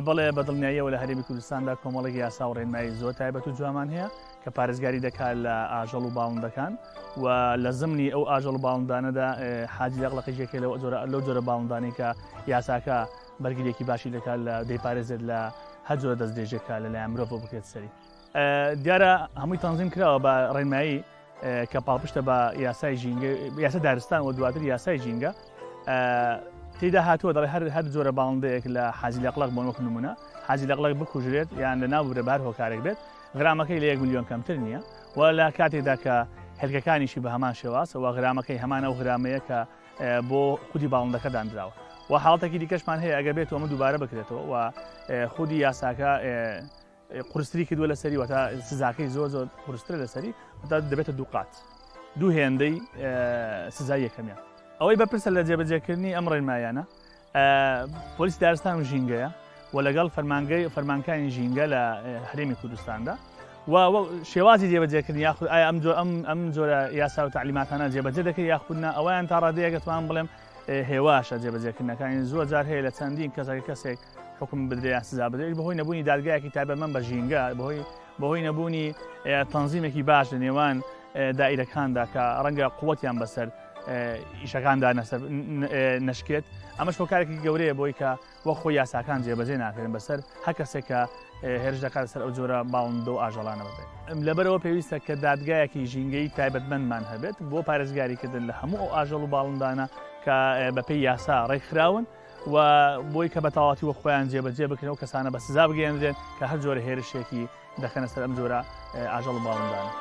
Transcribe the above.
بەڵێ بە دڵنیاییەوە لە هەرێمی کوردستاندا کۆمەڵێک یاسا و ڕێنمایی زۆر تایبەت و جوانمان هەیە کە پارێزگاری دەکات لە ئاژەڵ و باڵندەکان و لە زمنی ئەو ئاژەڵ و باڵندانەدا حاجی لەقلەقیش یەکێ لەو جۆرە لەو جۆرە باڵندانەی کە یاساکە بەرگریەکی باشی دەکات لە دەیپارێزێت لە هەر جۆرە دەستدرێژێک کە لەلایەن مرۆڤەوە بکرێت سەری. دیارە هەمووی تەنزیم کراوە بە ڕێنمایی کە پاڵپشتە بە یاسای ژینگە یاسا دارستان و دواتر یاسای ژینگە تێدا هاتووە دەڵێ هەر هەر جۆرە باڵندەیەک لە حاجی لەقلق بۆن وەک نمونە حاجی لەقلق بکوژرێت یان لە ناو برێ بار هۆکارێک بێت غرامەکەی لە 1 میلیۆن کەمتر نییە و لە کاتێکدا کە هێلکەکانیشی بە هەمان شێواز و غرامەکەی هەمان ئەو غرامەیە کە بۆ خودی باڵندەکە دانراوە و حاڵەتێکی دیکەشمان هەیە ئەگەر بێت ئەمە دووبارە بکرێتەوە و خودی یاساکە قورستری کردووە لەسەری واتە سزاکەی زۆر زۆر قورسترە لەسەری واتە دەبێتە دوو قات دوو هێندەی سزای یەکەمیان ئەوەی بەپرسە لە جێبەجێکردنی ئەم ڕێنمایانە پۆلیسی دارستان و ژینگەیە و لەگەڵ فەرمانگەی فەرمانکانی ژینگە لە هەرێمی کوردستاندا و شێوازی جێبەجێکردن یاخود ئایا ئەم ئەم ئەم جۆرە یاسا و تعلیماتانە جێبەجێ دەکرێت یاخود نا ئەویان تا ڕادەیەک دەتوانم بڵێم هێواشە جێبەجێکردنەکانی زۆر جار هەیە لە چەندین کەسەکە کەسێک حکم بدرێ یان سزا بدرێت بەهۆی نەبوونی دادگایەکی تایبەتمەند بە ژینگە بەهۆی بەهۆی نەبوونی تەنزیمێکی باش لە نێوان دائیرەکاندا کە ڕەنگە قوتیان بەسەر ئیشەکاندا نەشکێت ئەمەش هۆکارێکی گەورەیە بۆی کە وەک خۆی یاساکان جێبەجێ ناکرێن بەسەر هەر کەسێک کە هێرش دەکاتە سەر ئەو جۆرە باڵندە و ئاژەڵانە بەبێت. لەبەرئەوە پێویستە کە دادگایەکی ژینگەیی تایبەتمەندمان هەبێت بۆ پارێزگاریکردن لە هەموو ئەو ئاژەڵ و باڵندانە کە بەپێی یاسا ڕێکخراون و بۆی کە بە تەواوەتی وەک خۆیان جێبەجێ بکرێن و کەسانە بە سزا بگەیەنرێن کە هەر جۆرە هێرشێکی دەخەنە سەر ئەم جۆرە ئاژەڵ و باڵندانە.